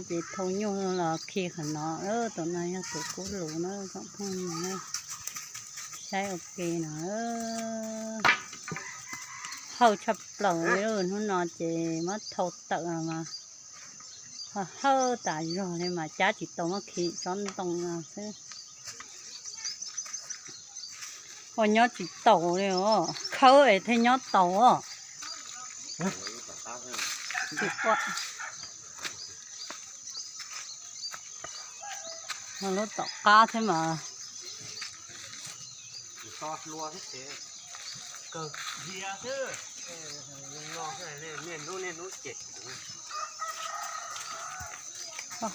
Ces thau nyuj los khi qhov no, tus no yog tus kub lus na tsoom phooj ywg, saib ua ke no. Hawj tshaj plaws li, hnub no ces muab thau tawm los mas hawj tas zog li mas cab tsis tau, muab khi tsob ntoo no xwb. Ua nyob tsis taus li os, khawb es thiaj nyob taus os. Lub tom qab thiab mas.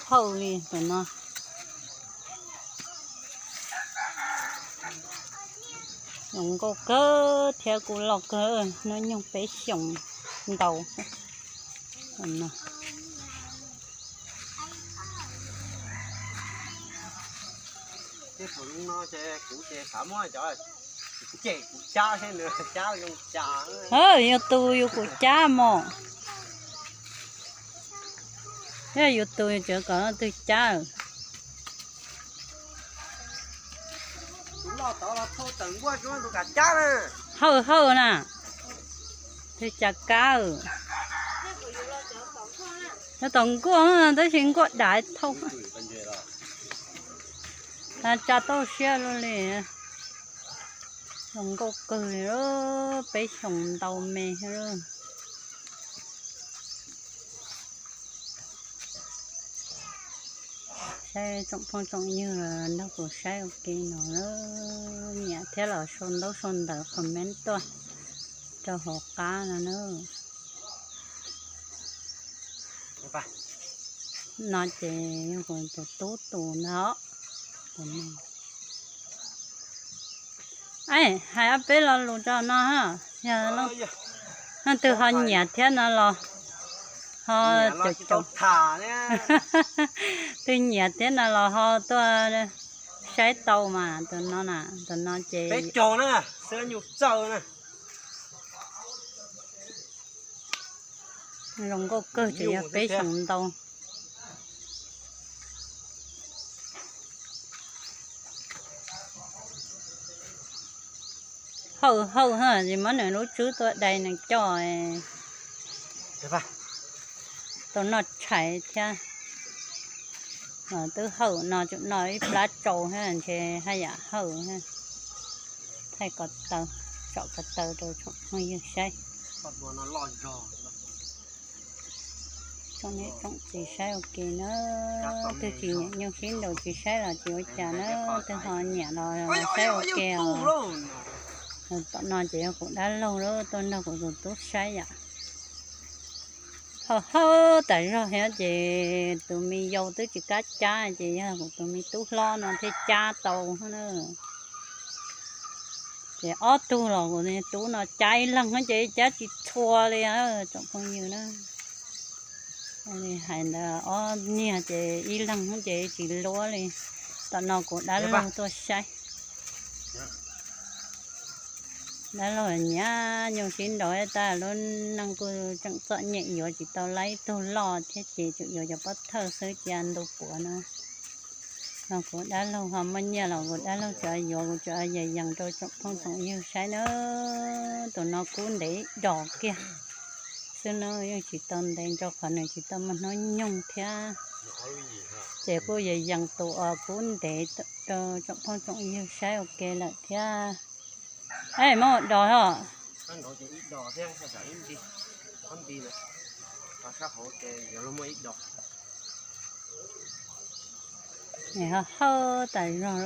Hawj li tus no. Zoo nkauj kawg thiab kuj loj kawg, hnub nyoog peb xyoos ntau. Yus tus yus kuj cab mog. Yog yus tus yus tseem kom leej twg cab. Hawj hawj na, twg cas kab. Cov tom nkuaj tab sis nkuaj dav thauj. Tsa tauj siab luaj li. Zoo nkauj kawg li, peb xyoos ntau me. Saib tsoom phooj tsoom ywg nrog kuv saib ua ke no, nyiam thiab los sau ntaub sau ntawv comment tuaj rau hauv qab no na. No ces yog kuv tus tub tus ntag. Hais ob peb lo lus rau no, yog leej twg ho nyiam thiab no los ho caum caum, twg nyiam thiab no los ho tuaj saib tau mas tus no na, tus no ces zoo nkauj kawg ces yog peb xyoos ntau. Hawj hawj es muab nws lub tswb tuaj dai nws coj tau noj tshais thiab. Twb hawj no tsum noj ib plab tsau thiab ntshe haj yam hawj. Thaij ko taw, tsom ko taw rau tsoom phooj ywg saib. Tsoom niam tsoom txiv saib ua ke na, twg tsis nyiam nyuj sib nraus tsis saib los tsis ua cas na, twg ho nyiam los saib ua ke os. Tom no ces yog kuv dab laug lawm tuaj nrog kuv tus tub saib yom. Hawj hawj tas zog thiab ces tus me yau twb tsis kam cab ces yog kuv tus me tub hlob no thiaj cab tau na. Ces ob tug los kuv tub no cab ib leeg ces cab tsis txhua li tsoom phooj ywg na. Hais ntawd ob niag ces ib leeg ces tsis luab li. Tom no kuv dab laug tuaj saib. Dab laug nyiam nyuj sib nraus tab lub neej kuj tseem txom nyem yuav tsis tau laib ib tug loj thiab ces tsuas yuav cov pov thawj xwb cia ntu puav na. Los kuv dab laug ho muaj nyiaj los kuv dab laug tsuas yuav, kuv tsuas yas yees rau tsoom phooj tsoom ywg saib na. Tus no kub ntev ib dos kiag xwb na, yeej tsis tau ntev rau qhov nws tsis tau muaj hnub nyoog thiab. Ces kuj yas yees tus uas kub ntev rau tsoom phooj tsoom ywg saib ua ke lawm thiab. Muab ua dos os. Hawj tas zog,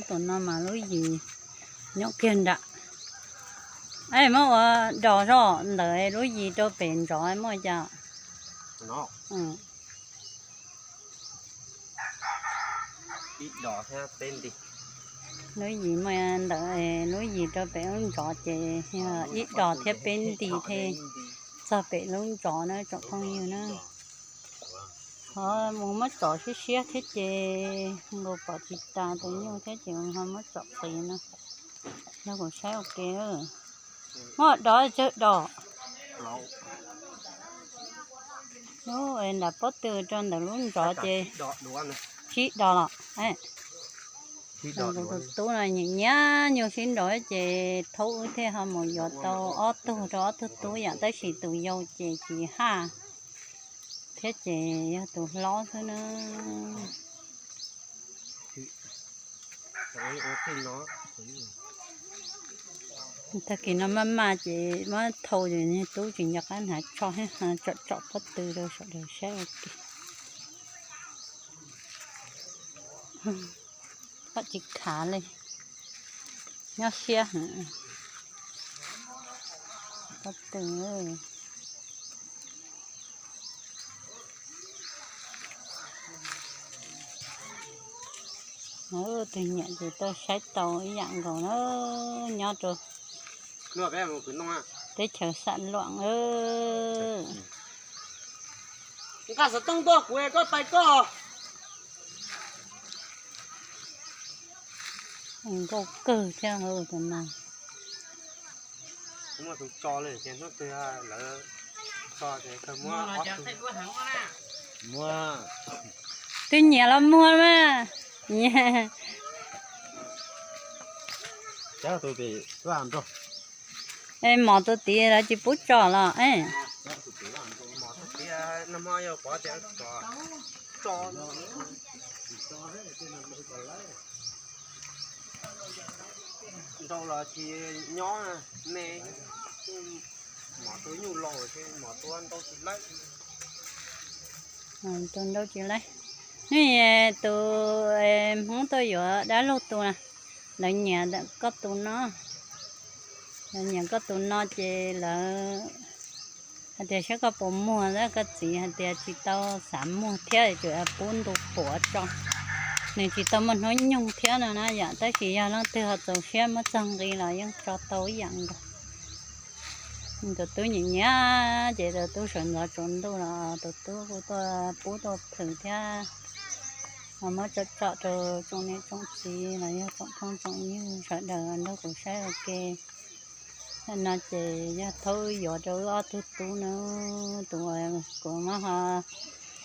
tus no mas lub yim nyob kiag nram. Muab ua dos zog ntawd lub yim rau pem ntsov muaj cas? Lub yim muaj ntawd, lub yim rau pem lub ntsov ces yog ib dos thiab peb nti thiaj txog pem lub ntsov na tsoom phooj ywg na. Ho mus muab tsom siab siab thiab ces nkaus pom tsis tas tus nyuj thiab ces ho muab tsom qis no. Yog kuv saib ua ke, muab dos tsawg dos? Nram pob tw rau ntawm lub ntsov ces sib do los. Tus tub no nyiam nyiam nyuj sib nraus ces thaub wb thiaj ho mus yuav tau ob tug rau ob tug tub yom, tab sis tus yau ces tsis haj thiab ces yog tus hlob xwb na. Tag kis no maj maj ces muab thau ces niag tub tsis nco qab hnav tsho thiab, tsom tsom pob tw rau sawv daws saib ua ke. Pom tsis khav li, nyob siab heev. Pob tw. Tus nyiam ces tuaj saib tau ib yam nkaus na, nyob rau teb chaws Xam Luam. Nqa xov tooj tuaj kuv koj tais koj. Nkauj kawg thiab tus no. Muaj tus tso li ces hnub twg lawv tso ces kawg muab ob tug. Twb nyiam los muag mas. Mov tus tid lawv tsis pub tso los. Nrau los tsis nyob me, mov tus nyuj laus mov tus nrau tsis laib. Tus nrau tsis laib. Hnub tus Hmoob tuaj yuav dab laug tus na, lawv nyiam koj tus no, lawv nyiam koj tus no ces lawv hais tias saib koj puas muag, koj txiv hais tias tsis tau xav muag thiab tsuas pub ntu puav tso, nws tsis tau muaj hnub nyoog thiab no na yom, tab sis yog leej twg ho txaus siab muab txog nqi los yeej tso tau ib yam nkaus. Tus tub nyiam nyiam ces tus tub sawv ntxov tsaus ntuj los tus tub kuj tuaj pub tuaj plhws thiab. Ho muab tsom tsom rau tsoom niam tsoom txiv los yog tsoom phooj tsoom ywg sawv daws nrog kuv saib ua ke. No ces yog thaum yuav rau wb ob tug tub na, tus uas kuv muab ho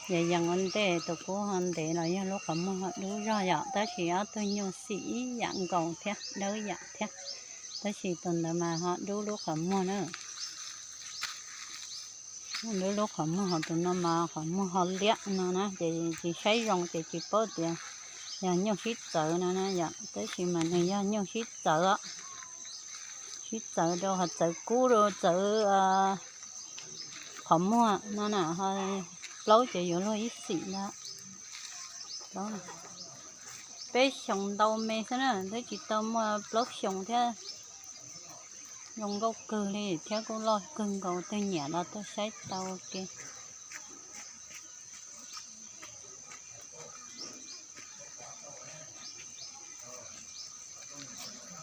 yees yees ua ntej, tus kub ho ntev los yog lub qhov muag ho dub zog yom, tab sis ob tug nyuj xim ib yam nkaus thiab dawb yam thiab, tab sis tus ntawd mas ho dub lub qhov muag na. Dub lub qhov muag, ho tus no mas qhov muag ho liab no na, ces tsis saib zoo ces tsis paub tias yog nyuj sib txawv no na yom, tab sis mas nws yog nyuj sib txawv, sib txawv rau ho txawv kub rau txawv qhov muag no na, plaub ces yuav luag ib xim ntag. Peb xyoos ntau me xwb na, twb tsis tau muaj plaub xyoos thiab. Zoo nkauj kawg li thiab kuj loj kawg nkaus, tus nyiam los tuaj saib tau ua ke.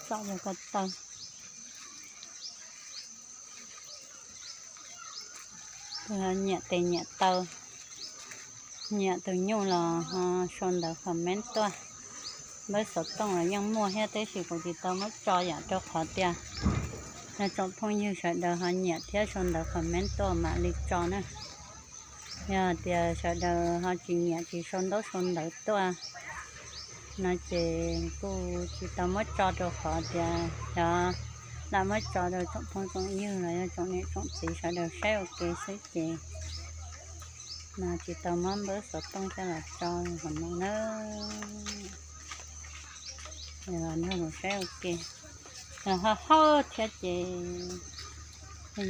Tso yog ko taw. Tus nyiam tes nyiam taw, nyiam tus nyuj los sau ntawv comment tuaj. Npawb xov tooj los yeej muaj thiab, tab sis kuv tsis tau muab tso yam rau qhov tias yog tsoom phooj ywg sawv daws ho nyiam thiab sau ntawv comment tuaj mam li tso na. Yog tias sawv daws ho tsis nyiam tsis sau ntaub sau ntawv tuaj no ces kuj tsis tau muab tso rau qhov tias yog lam muab tso rau tsoom phooj tsoom ywg los yog tsoom niam tsoom txiv sawv daws saib ua ke xwb ces no tsis tau muab npawb xov tooj coj los tso hauv no na. Los nrog kuv saib ua ke. Los ho hawb thiab ces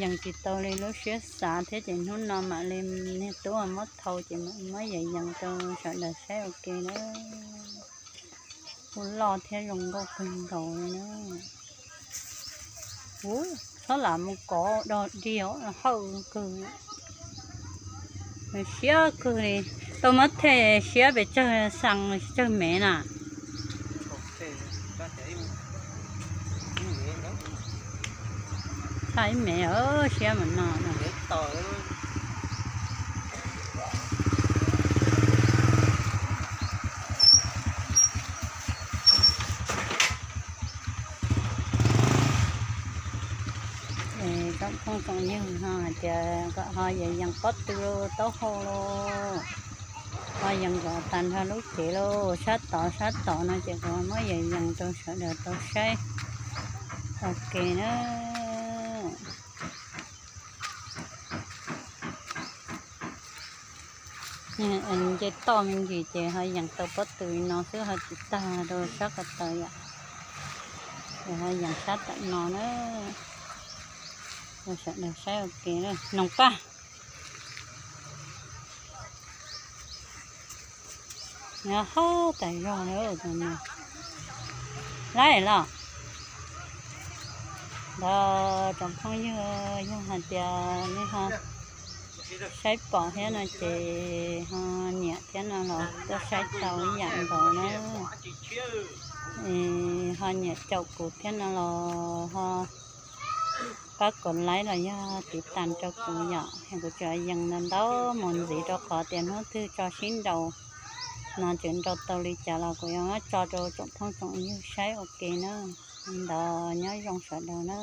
yees tsis tau li lub siab xav thiab ces hnub no mam li niag tub muab thau ces mam muab yees yees rau sawv daws saib ua ke na. Kuj loj thiab zoo nkauj kawg nkaus li na. Ub, txhob lam mus kov dog dig hawm kawg. Siab kawg li. Tau muab them siab pes tsawg xees tsawg mev na? Tshaj ib mev, siab mas no. Tsoom phooj tsoom ywg no hais tias kom ho yees yees pob tw, taub hau los ho yees kom tag nrho lub cev los sab tod sab tod no ces kuv muab yees yees rau sawv daws tau saib ua ke na. Nce toj me ntsis ces ho yees tau pob tw li no xwb ho tsis tag rau sab ko taw yom. Ces ho yees sab tom no na, rau sawv daws saib ua ke na. Noog paj, nyob hauv tas zog lawm tus no. Laib los ntawd tsoom phooj ywg, yog hais tias nej ho saib pom thiab no ces ho nyiam thiab no los tuaj saib tau ib yam nkaus na. Ho nyiam caum kuv thiab no los ho pab kom laib los yog tiv tas rau kuv yom. Kuv tsuas yees ntau ntau mus ntxiv rau qhov tias hnub twg tso sib nraus no tseem nraus tau li cas los kuv yuav muab tso rau tsoom phooj tsoom ywg saib ua ke na. Li ntawd nyob zoo sawv daws na.